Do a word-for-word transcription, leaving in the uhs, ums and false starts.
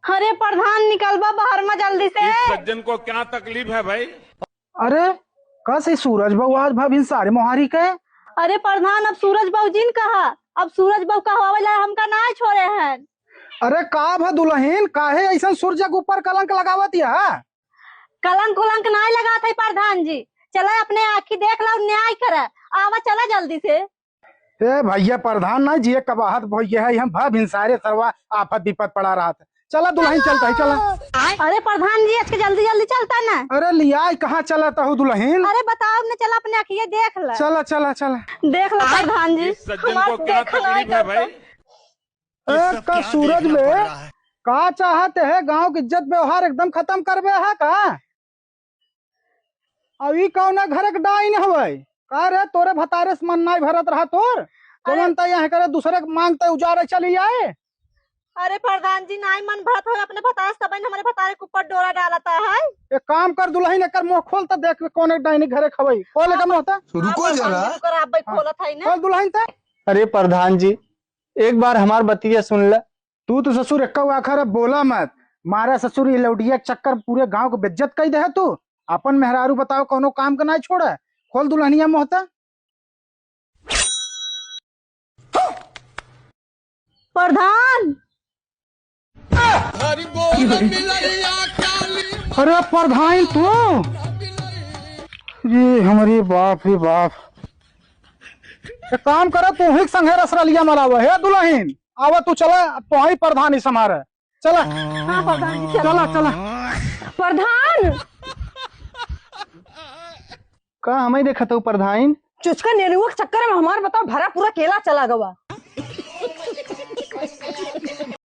अरे प्रधान, निकलबा बाहर मा जल्दी से। इस सज्जन को क्या तकलीफ है भाई? अरे, कस ई सूरज बहू आज भा भिनसारे मोहारी के? अरे प्रधान, अब सूरज बहू जिन कहा, अब सूरज बहू कहवावे ला हमका नाय छोड़े हैं। अरे का भा दुलहिन, काहे ऐसन सूरज के ऊपर कलंक लगावत या? कलंक उलंक नाय लगात है प्रधान जी, चला अपने आँखी देख ला, न्याय करा, आवा चला जल्दी से। ए भइया, प्रधान ना जिए कबाहत भइया है, हम भा भिनसारे सरवा आफत विपत पड़ा रहत। चला दुलहिन, चलता है, चला। अरे प्रधान जी, आज के जल्दी जल्दी चलता ना। अरे लियाई कहाँ चलत हो दुलहिन? अरे बताओ ना, चला अपने अखिए देख ला। चला, चला, चला। देख ला प्रधान जी, इस सज्जन हमार को क्या देखा तकलीफ है भाई? करता। ए, का सूरज बे, का चाहत है? गाँव के इज्जत व्यवहार एकदम खतम करबे है का? अब ई कौना घर के डाइन हवै? का रे, तोरे भतारे से मन नाई भरत रहा तोर? अरे जवन त यहाँ करे, दूसरे के मांगते उजाड़े चली आए। अरे प्रधान जी, नाई मन भरत हो, अपने भतारे से तबे न हमरे भतारे के ऊपर डोरा डालता है। एक काम कर दुलहिन, एकर मुँह खोल त देख कौन एक डाइनी घरे खवई। खोल एकर मुँह त। रुको हाँ, प्रधान जरा। जी, रुको, आप भाई हाँ। खोलत है ना। खोल दुलहिन त। अरे प्रधान जी, एक बार हमार बतिया सुन ल। तू तो ससुर एक्का आखर अब बोला मत। मारा ससुर, ये लौटिया के चक्कर पूरे गांव को बेइज्जत कई दे है तू। अपन मेहरारू बताओ कौनो काम का ना छोड़ा। खोल दुलहिनिया मुँह त। प्रधान। अरे प्रधान तू, ये हमारे बाप रे बाप। एक काम करा, तू ही संगे रसरलिया मलावा। हे दुलहिन, आवा तू चला, तोही प्रधान ही समारे। चला। हाँ, प्रधान जी, चला। चला, चला। प्रधान! का हमई देखत हऊ प्रधान? चुचका नेनुआ के चक्कर में हमार बताओ भरा पूरा केला चला गवा।